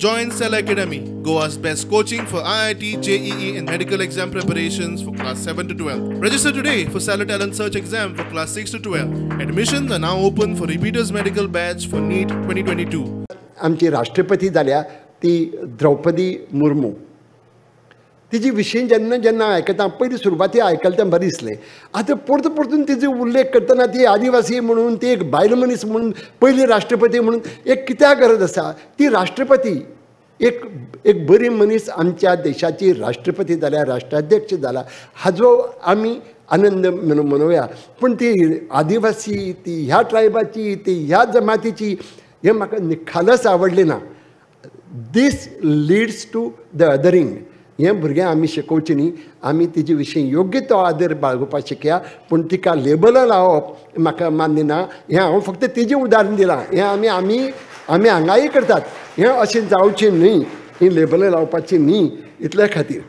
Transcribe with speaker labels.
Speaker 1: Join Cell Academy, Goa's best coaching for IIT, JEE and medical exam preparations for class 7 to 12. Register today for Stellar Talent Search exam for class 6 to 12. Admissions are now open for repeaters medical batch for NEET 2022.
Speaker 2: आमची राष्ट्रपती जाल्या ती द्रौपदी मुर्मू. तिजी विशीं जेन्ना जेन्ना आयकता, पयलीं सुरवाती आयकलें तें बरें दिसलें. आतां परतून परतून तिजो उल्लेख करतना ती आदिवासी म्हणून, ती एक बायल मनीस म्हणून, पयली राष्ट्रपती म्हणून एक कित्याक गरज आसा? ती राष्ट्रपती एक एक बरी मनीस आमच्या देशाची राष्ट्रपती जाल्या, राष्ट्राध्यक्ष जाला, हाजो आमी आनंद मनोवया. पूण ती आदिवासी, ती ह्या ट्रायबाची, ती ह्या जमातीची, हें म्हाका निखालस आवडलें ना. This leads to the othering. हें भुरग्यांक आमी शिकोवचें न्ही. आमी तिजे विशीं योग्य तो आदर बाळगुपाक शिकया, पूण तिका लेबलां लावप म्हाका मान्य ना. हें हांव फक्त तिजें उदाहरण दिलां. हें आमी आमी आमी हांगाय करतात. हें अशें जावचें न्ही, हीं लेबलां लावपाचीं न्ही, इतल्या खातीर.